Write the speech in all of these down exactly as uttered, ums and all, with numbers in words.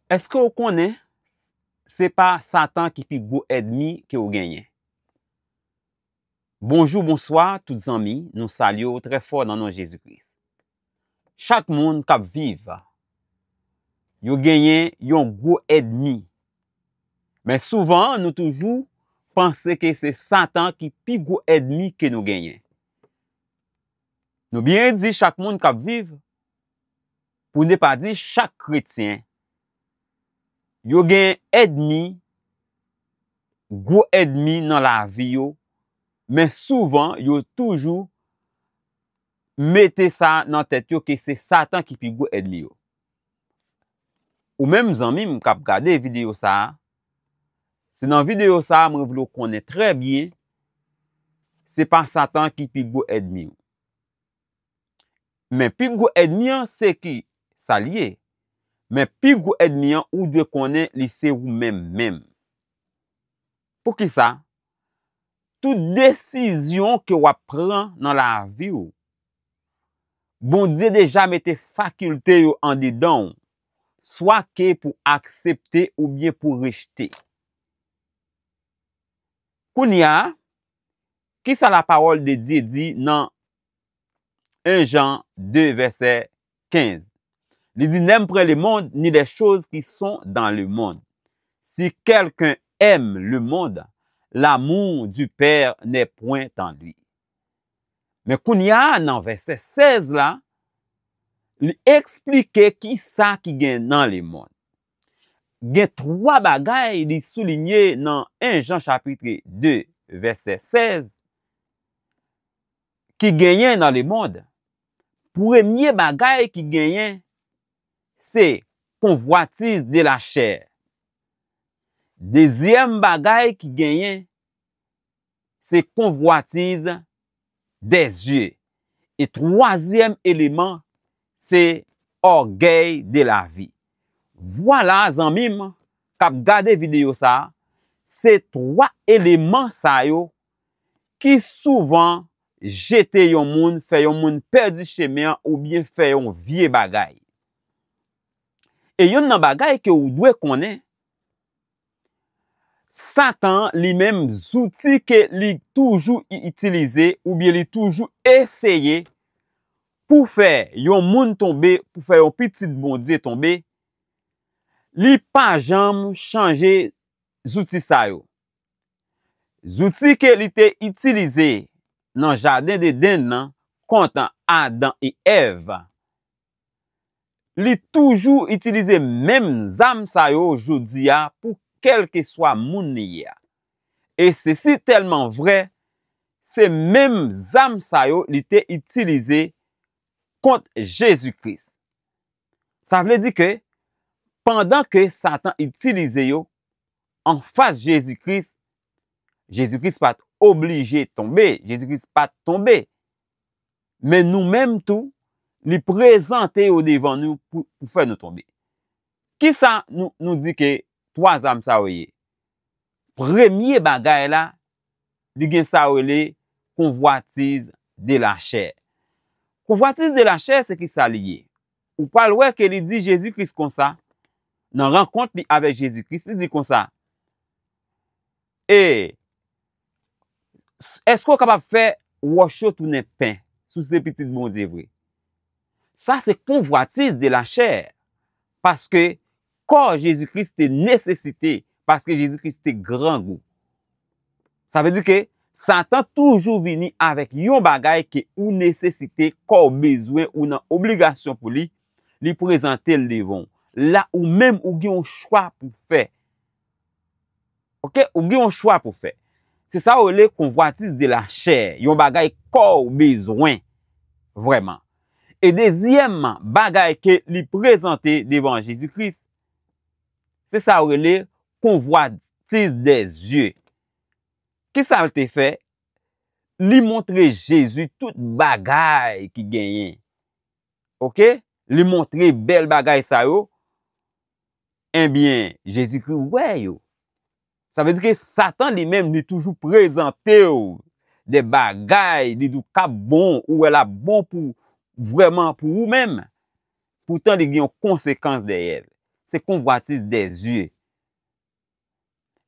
Èske w konnen se pa Satan ki pi gwo ènmi ke w genyen? Bonjou, bonswa, tout zanmi, nou salye w trè fò nan non Jezi Kris. Chak moun k ap viv, yo genyen yon gwo ènmi. Men souvan, nou toujou panse ke se Satan ki pi gwo ènmi ke nou genyen. Nou byen di chak moun k ap viv, pou ne pa di chak kretyen, yo gen ènmi, gwo ènmi nan lavi yo, men souvan yo toujou mete sa nan tèt yo ke se Satan ki pi gwo ènmi yo. Ou menm zanmi m k ap gade videyo sa a, se nan videyo sa a mwen vle w konnen trè byen, se pa Satan ki pi gwo ènmi w. Men pi gwo ènmi an se ki sa l ye. Men pi gwo ènmi an ou dwe konnen li se ou menm menm. Poukisa? Tout desizyon ke w ap pran nan lavi w, Bondye deja mete fakilte yo andedan w, swa ke pou aksepte oubyen pou rejte. Kounye a, kisa lapawòl de Dye di nan en Jan de vèsè kenz? Li di, N'aime point le monde, ni les choses qui sont dans le monde. Si quelqu'un aime le monde, l'amour du Père n'est point en lui. Men kounye a, nan vèsè sèz la, li eksplike kisa ki gen nan lemonn. Gen twa bagay li soulinye nan en Jan chapit de, vèsè sèz, ki genyen nan lemonn. Premye bagay ki genyen, se convoitise de la chair. Dezyèm bagay ki genyen, se convoitise des yeux. E twazyèm eleman, se orgueil de la vie. Vwala, zanmi m k ap gade videyo sa a, se twa eleman sa yo ki souvan jete yon moun, fè yon moun pèdi chemen an oubyen fè yon vye bagay. E youn nan bagay ke ou dwe konnen, Satan li menm, zouti ke li toujou i-, itilize oubyen li toujou eseye pou fè yon moun tonbe, pou fè yon pitit Bondye tonbe, li pa janm chanje zouti sa yo. Zouti ke li te itilize nan jaden Edenn nan kont Adan e Èv, li toujou itilize menm zam sa yo jodi a pou kèlkeswa moun li ye a. E se sitèlman vrè, se menm zam sa yo li te itilize kont Jezi Kris. Sa vle di ke pandan ke Satan itilize yo anfas Jezi Kris, Jezi Kris pa t oblije tonbe, Jezi Kris pa t tonbe. Men nou menm tou, li prezante yo devan nou pou, pou fè nou tonbe. Kisa nou, nou di ke twa zam sa yo ye? Premye bagay la, li gen sa yo rele convoitise de la chair. Convoitise de la chair, se kisa li ye? Ou pral wè ke li di Jezi Kris konsa, nan rankont li avèk Jezi Kris, li di konsa, E, èske w kapab fè wòch yo tounen pen, si w se pitit Bondye vre? Sa se convoitise de la chair, paske kò Jezi Kris te nesesite, paske Jezi Kris te grangou. Sa vle di ke Satan toujou vini avèk yon bagay ke ou nesesite, kò w bezwen, ou nan obligasyon pou li, li prezante l devan w. La, ou menm, ou gen yon chwa pou fè. Oke, ou gen yon chwa pou fè. Se sa yo rele convoitise de la chair, yon bagay kò w bezwen vrèman. E dezyèm bagay ke li prezante devan Jezi Kris, se sa yo rele convoitise des yeux. Kisa l te fè? Li montre Jezi tout bagay ki genyen. Oke? Li montre bèl bagay sa yo. Ebyen, Jezikri wè yo. Sa vle di ke Satan li menm, li toujou prezante w de bagay, li di w k ap bon, ou wè l ap bon pou, vrèman pou ou menm. Poutan, li gen yon konsekans dèyè l. se convoitise des yeux.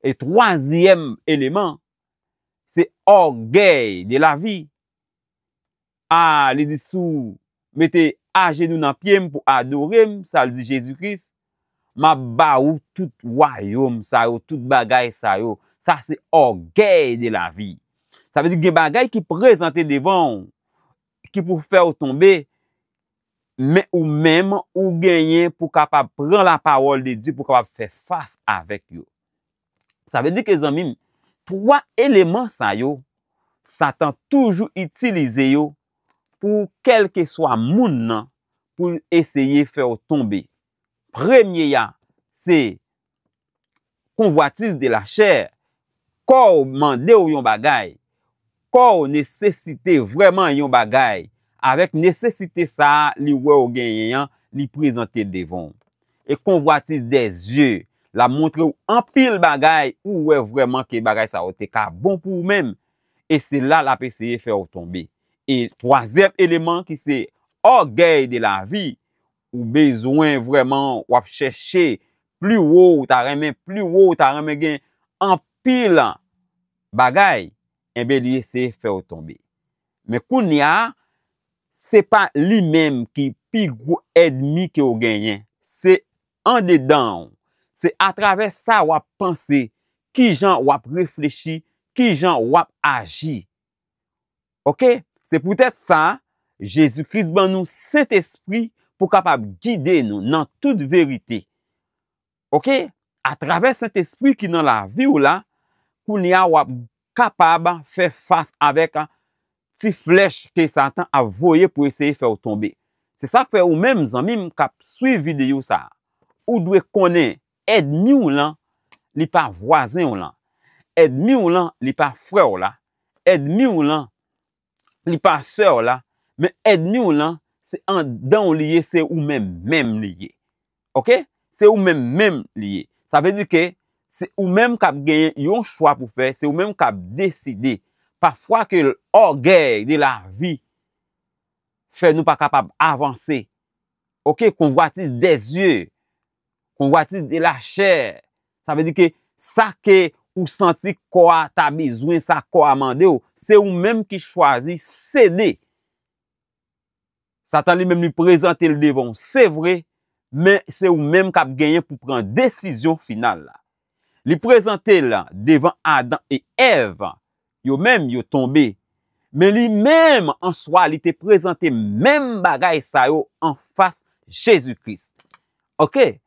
E twazyèm eleman, se orgueil de la vie. A, li di, si w mete ajenou nan pye m pou adore m, sa l di Jezi Kris, m ap ba ou tout wayòm sa yo, tout bagay sa yo. Sa se orgueil de la vie. Sa vle di gen bagay ki prezante devan w, ki pou fè w tonbe, men ou menm, ou genyen pou kapab pran la parole de Dieu, pou kapab fè fas avèk yo. Sa vle di ke, zanmi m, twa eleman sa yo, Satan toujou itilize yo pou kèlkeswa moun nan, pou l eseye fè w tonbe. Premye a, se convoitise de la chair. Kò w mande w yon bagay. Kò w nesesite vrèman yon bagay. Avèk nesesite sa a, li wè w genyen an, li prezante l devan w. E convoitise des yeux, l ap montre w anpil bagay, ou wè vrèman ke bagay sa yo te ka bon pou ou menm. E se la l ap eseye fè w tonbe. E twazyèm eleman ki se orgueil de la vie, ou bezwen vrèman, w ap chèche pli wo, ou ta renmen pli wo, ou ta renmen gen anpil bagay, enben li eseye fè w tonbe. Men kounye a, se pa li menm ki pi gwo ènmi ke w genyen, se andedan w. Se atravè sa w ap panse, kijan w ap reflechi, kijan w ap aji. Oke? Se poutèt sa, Jezi Kris ban nou Sentespri pou kapab gide nou nan tout verite. Oke? Atravè Sentespri ki nan lavi w la, kounye a w ap kapab fè fas avèk ti flèch ke Satan ap voye pou eseye fè w tonbe. Se sa k fè ou menm, zanmi m k ap swiv videyo sa a, ou dwe konnen ènmi w lan, li pa vwazen w lan. Ènmi w lan, li pa frè w la. Ènmi w lan, li pa sè w la. Men ènmi w lan, se anndan w li ye, se ou menm menm li ye. Oke? Se ou menm menm li ye. Sa vle di ke se ou menm k ap genyen yon chwa pou fè, se ou menm k ap deside. Pafwa ke orgueil de la vie fè nou pa kapab avanse. Oke? Convoitise des yeux, convoitise de la chair. Sa vle di ke sa ke ou santi kò a ta bezwen, sa kò a mande w, se ou menm ki chwazi sede. Satan li menm li prezante l devan w, se vre, men se ou menm k ap genyen pou pran desizyon final la. Li prezante l devan Adan e Èv, yo menm yo tonbe. Men li menm an swa, li te prezante menm bagay sa yo anfas Jezi Kris. Oke?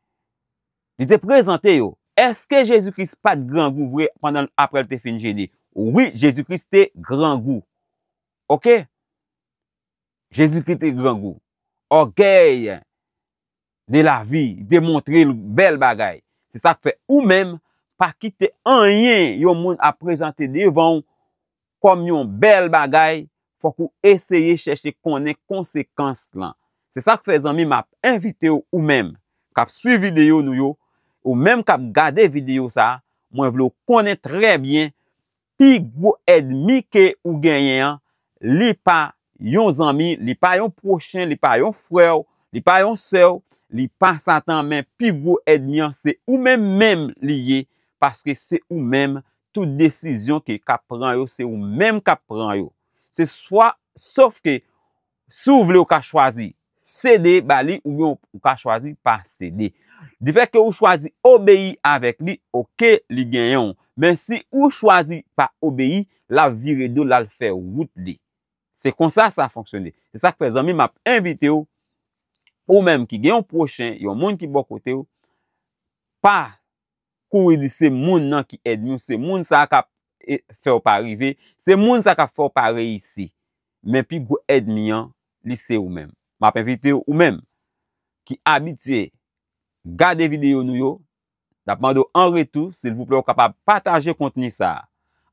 Li te prezante yo. Èske Jezi Kris pa t grangou vre pandan, apre l te fin jene? Wi, Jezi Kris te grangou. Oke? Jezi Kris te grangou. Orgueil de la vie, demontre l bèl bagay. Se sa k fè ou menm, pa kite anyen yon moun ap prezante devan w kòm yon bèl bagay, fòk ou eseye chèche konnen konsekans lan. Se sa k fè, zanmi, m ap envite w, ou menm k ap swiv videyo nou yo, ou menm k ap gade videyo sa a, mwen vle w konnen trè byen, pi gwo ènmi ke ou genyen an, li pa yon zanmi, li pa yon pwochen, li pa yon frè w, li pa yon sè w, li pa Satan, men pi gwo ènmi an se ou menm menm li ye, paske se ou menm, tout desizyon ke k ap pran yo, se ou menm k ap pran yo. Se swa, sof ke si w vle, ou ka chwazi sede ba li, oubyen ou ka chwazi pa sede. Difèt ke ou chwazi obeyi avèk li, oke, li genyen w. Men si ou chwazi pa obeyi, l ap vire do, l al fè wout li. Se konsa sa fonksyone. Se sa k fè, zanmi, m ap envite w, ou menm ki gen yon pwochen, yon moun ki bò kote w, pa kouri di se moun nan ki ènmi w, se moun sa a k ap, e, fè w pa rive, se moun sa a k ap fè w pa reyisi. Men pi gwo ènmi an, li se ou menm. M ap envite w, ou menm ki abitye gade videyo nou yo, n ap mande w an retou, silvouplè, w kapab pataje kontni sa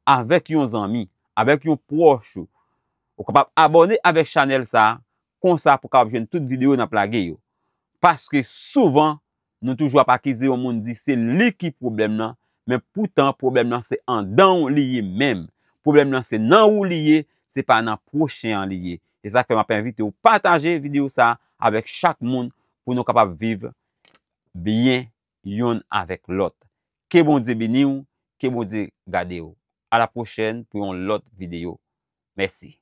a avèk yon zanmi, avèk yon pwòch ou. Ou kapab abòne avèk chanèl sa a, konsa pou w kapab jwenn tout videyo n ap lage yo. Paske souvan, nou toujou ap akize yon moun, di se li ki pwoblèm nan, men poutan pwoblèm nan se anndan w li ye menm. Pwoblèm nan se nan ou li ye, se pa nan pwochen an li ye. E sa k fè m ap envite w pataje videyo sa a avèk chak moun pou nou kapab viv byen youn avèk lòt. Ke Bondye beni w, ke Bondye gade w. A la pwochèn pou yon lòt videyo. Mèsi.